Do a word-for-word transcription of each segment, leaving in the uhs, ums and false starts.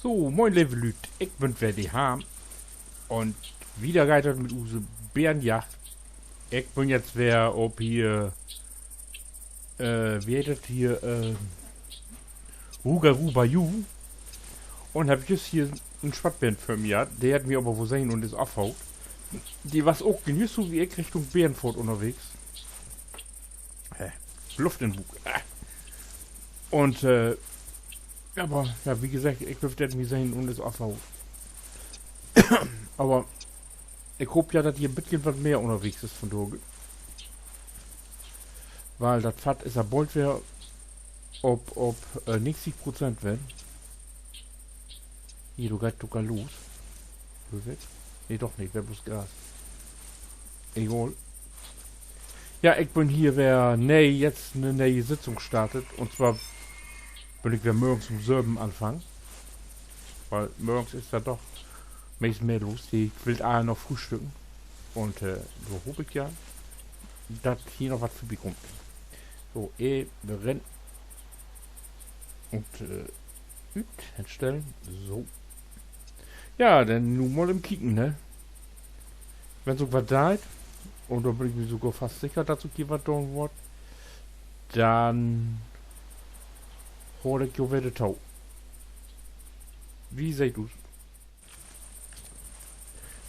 So, moin, leve Lüüd. Ik bün weer de Harm. Un wieder geiht dat mit use Bärenjagd. Ik bün jetzt weer op hier, äh, wie heet dat hier, äh, Rugarubayu. Un hebb jüst hier en Swattbären vör mi hatt. De hett mi aver vörsehn un is afhaut. De was ok jüst so wie ik Richtung Bärenfurt ünnerwegs. Äh, Luft in Buuk. Äh. Un, äh, aver, ja, wie geseggt, ik glööv, de hett mi sehn un is afhaut. Aver ik hoop ja, dat hier en beten wat mehr ünnerwegs is vundaag. Wiel dat Fatt is ja bold weer op, op, äh, negentig Prozent wenn. Hier, dor geiht dat ok al los. Wo is dat? Nee, doch nich. Weer bloots Gras. Egal. Ja, ik bün hier weer, nee, jetzt 'ne ne'e Sitzung startet. Un zwar bün ik weer mörgens üm söven anfangen. Wiel mörgens is dor doch meest mehr los. De willt all noch fröhstücken. Un, äh, dor hoop ik ja, dat hier noch wat vörbikummt. So, even rin. Un, äh, üt, henstellen. So. Ja, denn nu mal even kieken, ne? Wenn sik wat deit, un dor bün ik mi sogor fast sicher, dat sik hier wat doon warrt, denn hool ik jo wedder to. Wie seht ut?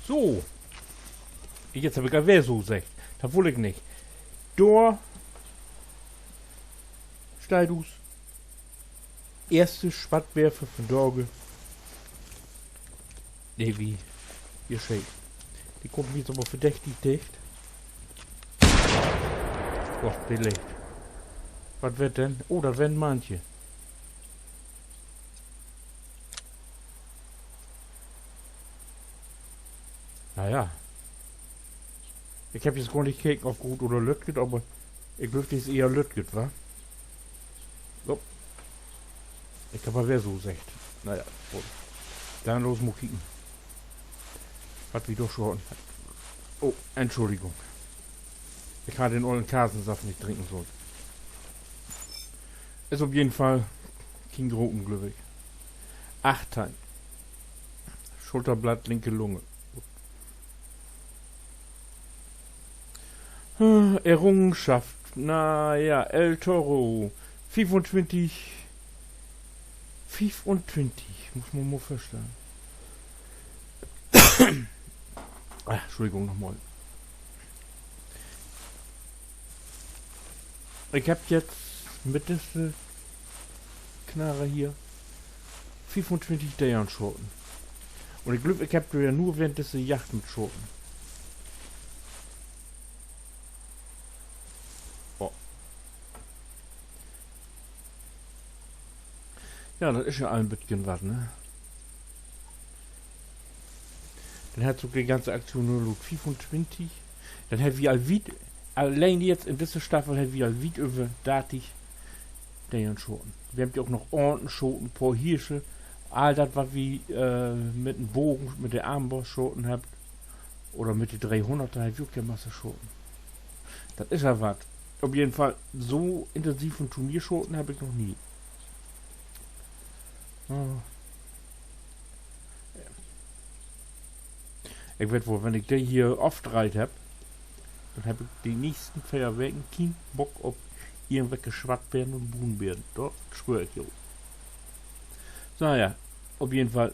So. Jetzt heff ik al weer so seggt. Dat wull ik nich. Dor steiht us eerste Swattbär för vondage. Nee, wie? Hier steht. De kummt mi nu aver verdächtig dicht. Och, de liggt. Wat weer denn? Oh, dat weer en Manntje. Na ja. Ik heff nu gor nich keken, of groot oder lütt, aver ik glööv, de is ehr lütt, wa? So. Ik heff al weer so seggt. Na ja, goot. Denn los mal kieken, wat wi dor schoten hebbt. Oh, Entschuldigung. Ik harr den ollen Karsensaft nich drinken sullt. Is op jeden Fall kien groten, glööv ik. Achttein. Schulterblatt, linke Lunge. Äh, Errungenschaft. Na ja, El Toro. Fiefuntwintig. Fiefuntwintig, mutt man mal vörstellen. Ah, Entschuldigung, nochmal. Ik heff jetzt mit disse Knarre hier fiefuntwintig Deern schoten. Un ik glööv, ik heff dor ja nur während disse Jagd mit schoten. Oh. Ja, dat is ja al en beten wat, ne? Denn hett sik de ganze Aktion nu loot fiefuntwintig. Denn hebbt wi al wiet, alleen jetzt in disse Staffel hebbt wi al wiet över dartig Deern schoten. Wi hebbt ja ok noch Anten schoten, poor Hirsche, all dat, wat wi, äh, mit en Bogen, mit de Armbrust schoten hebbt, oder mit de dreehunnerter hebbt wi ok ja Masse schoten. Dat is ja wat. Op jeden Fall, so intensiv en Turnier schoten heff ik noch nie. Ah. Ik weet woll, wenn ik de hier ofdreiht hebb, denn hebb ik de nächsten veer Weken kien Bock op irgendwelke Swattberen un Bruunberen. Dat swöör ik jo. Na ja, op jeden Fall,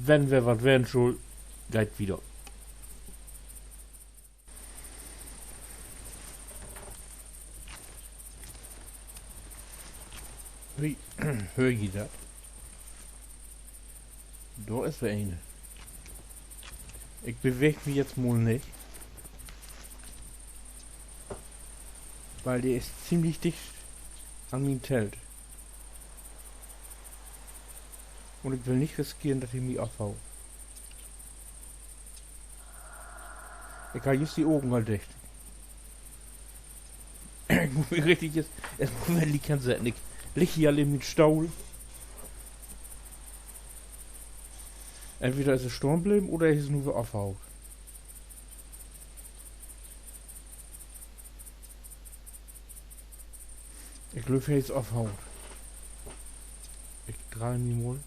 wenn weer wat weren schull, geiht wieder. Hui, höör ji dat? Dor is weer een. Ik beweeg mi jetzt mal nich, wiel de is ziemlich dicht an mien Telt. Un ik will nich riskeren, dat he mi afhaut. Ik harr jüst de Ogen al dicht. Ik mutt mi richtig, is, is mutt mi liek hensetten. Ik ligg hier al in mien Stohl. Entweder is he stahn bleven oder he is nu weer afhaut. Ik glööv, he is afhaut. Ik Drei mi mal.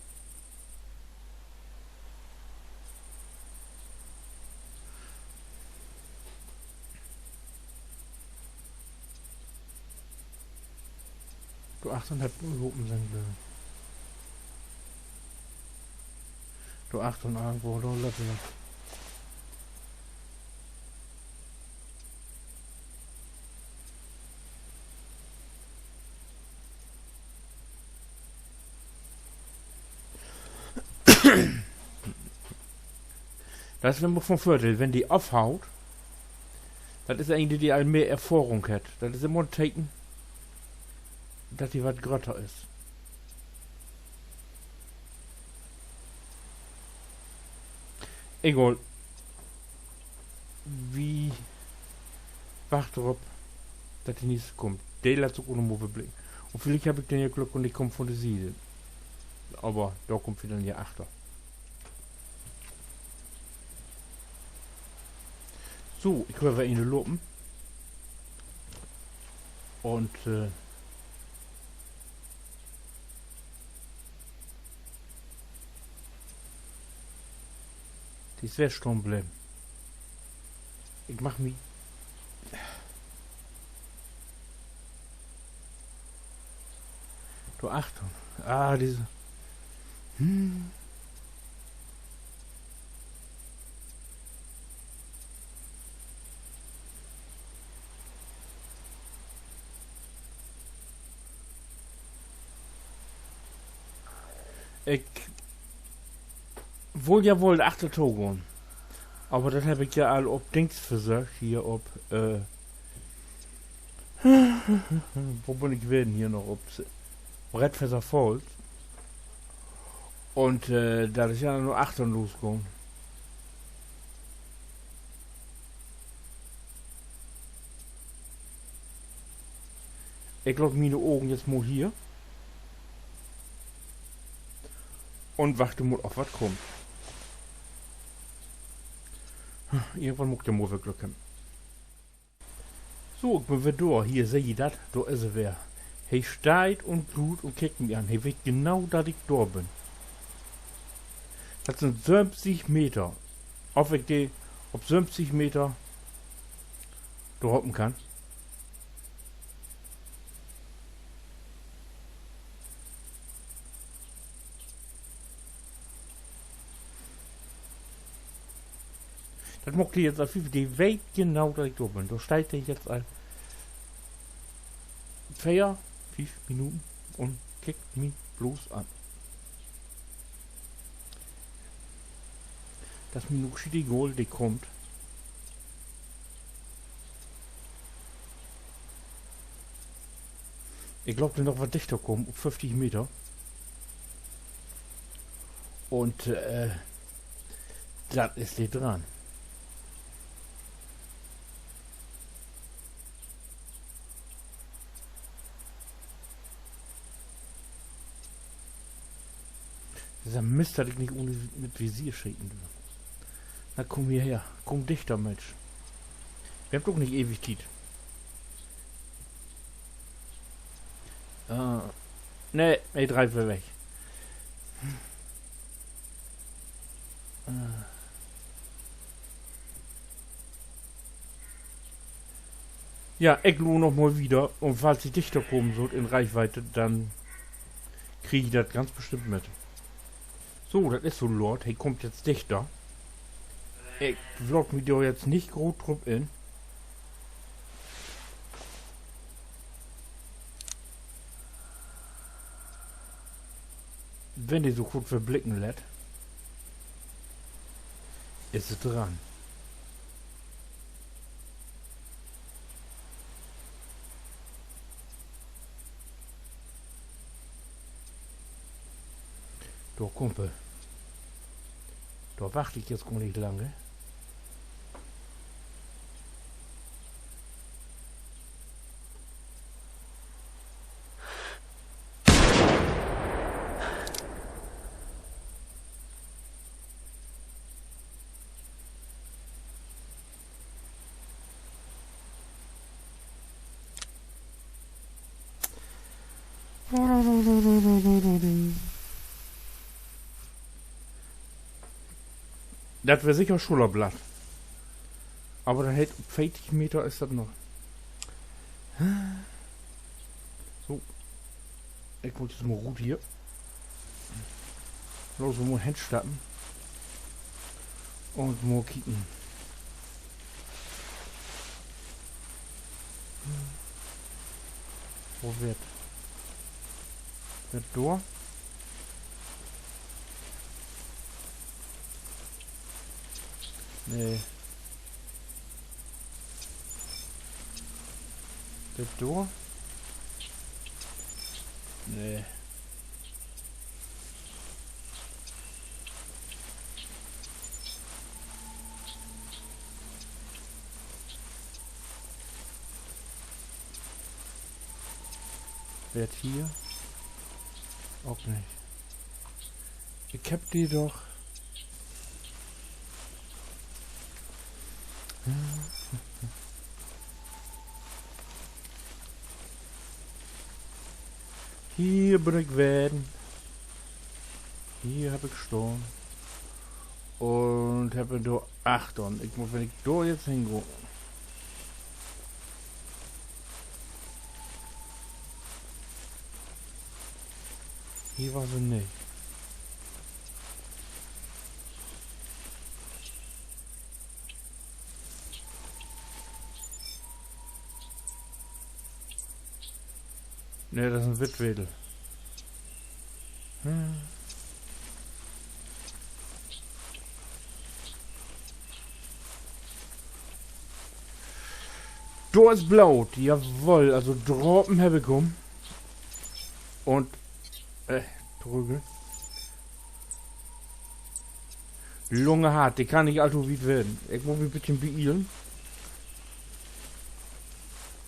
Dor achtern hett en Wapen sehn, glööv ik. Dor achtern irgendwo, dor löppt wat. Dat is immer von Vördeel, wenn de ofhaut. Dat is een, de, de al mehr Erfahrung hett. Dat is immer en Teken, dat de wat grötter is. Egal. Wi wacht dorop, dat de nächste kummt. De lett sik ok noch mal verblicken. Un villicht heff ik denn ja Glück un de kummt von de Siede. Aver dor kummt wi denn ja achter. So, ik höör weer een lopen. Un, äh, de is weer stahn bleven. Ik mag mi dor achtern. Ah, disse. Hm. Ik wull ja woll achterto gahn. Aver dat heff ik ja al op Dings versöcht, hier op, äh, wo bün ik ween hier noch op? Redfesser Falls. Un, äh, dat is ja na achtern losgahn. Ik laat miene Ogen jetzt mal hier. Un wacht mal, of wat kummt. Irgendwann mutt ik ja mal weer Glück hebben. So, ik bün weer dor. Hier, seht ji dat? Dor is he weer. He steiht un gluurt un kickt mi an. He weet genau, dat ik dor bün. Dat sünd söventig Meter. Of ik de op söventig Meter dor hoppen kann. Dat maakt de jetzt al fief, de weet genau, dat ik dor bün. Dor steiht de jetzt al veer, fief Minuten un kickt mi blots an. Dat is mi nu schietegal, de kummt. Ik glööv, de noch wat dichter kamen, op föfftig Meter. Un, äh, dat is de dran. Disse Mist, dat ik nich ohne, mit Visier scheten dörv. Na, kumm hier her. Kumm dichter, Minsch. Wi hebbt ok nich ewig Tiet. Äh, nee, he dreiht weer weg. Äh. Ja, ik loop noch mal wieder. Un falls he dichter kamen sollt in Reichweite, denn krieg ik dat ganz bestimmt mit. So, dat is so laat. He kummt jetzt dichter. Ik laat mi dor jetzt nich groot drup in. Wenn de sik goot verblicken lett, is he dran. Dor kummt he. Dor wacht ik jetzt gor nich lange. Dat weer seker Schullerblatt. Aver dat heet, op veertig Meter is dat noch. So. Ik mutt jetzt mal rut hier. Los, wi mööt henstappen. Un mal kieken. Wo weer, weer dor? Nee. Weer dor? Nee. Weer hier? Ok nich. Ik hebb de doch. Hier bün ik ween. Hier hebb ik stahn. Un hebb en dor achtern. Ik mutt, wenn ik dor jetzt hengah. Hier was se nich. Nee, dat is en Wittwedel. Hm. Dor is Bloot, jawoll, also drapen hebb ik hum. Un, äh, torügg. Lungehart, de kann nich allto wiet ween. Ik mutt mi en beten beilen.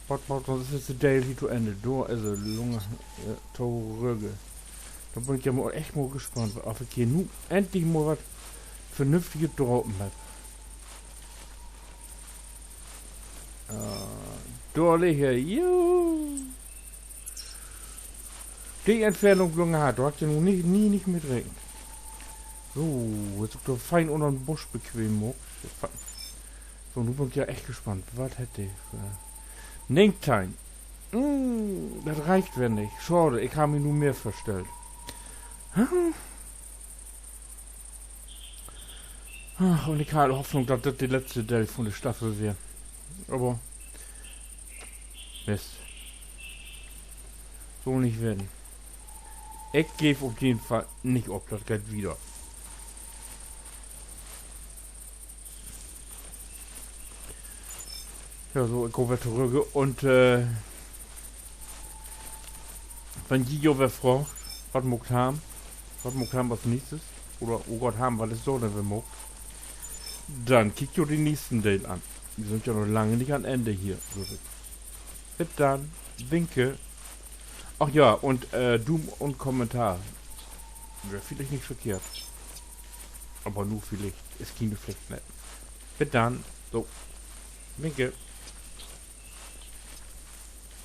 Wat maakt, sünst is de Deel hier to Enn. Dor is se, Lunge, äh, torügg. Dor bün ik ja mal echt mal gespannt, of ik hier nu endlich mal wat Vernünftiges drapen hebb. Äh, dor liggt he. Juhu. De Entfernung, Lunge, harr ik ja nu nie, nie nich mit rekent. So, nu is ok dor fein ünner'n Busch bequeem maakt. So, nu bün ik ja echt gespannt. Wat hett de för Negentien. Hm, dat reckt weer nich. Schaad, ik harr mi nu mehr vörstellt. Hm. Ach, un ik harr Hoffnung, dat dat de letzte Deel vun de Staffel weer. Aver, Mist. Sull nich ween. Ik geev op jeden Fall nich op, dat geiht wieder. Ja, so, ik gah weer torügg un, äh, wenn ji jo weer fraagt, wat maakt Harm, wat maakt Harm as nächstes, oder, oh Gott, Harm, wat is dor denn weer maakt, denn kiekt jo den nächsten Deel an. Wi sünd ja noch lange nich an Enn hier, glööv ik. Bit dann. Winke. Ach ja, un, äh, Duum un Kommentar weer villicht nich verkehrt. Aver nu villicht. Is kien Pflicht, ne? Bit dann. So. Winke.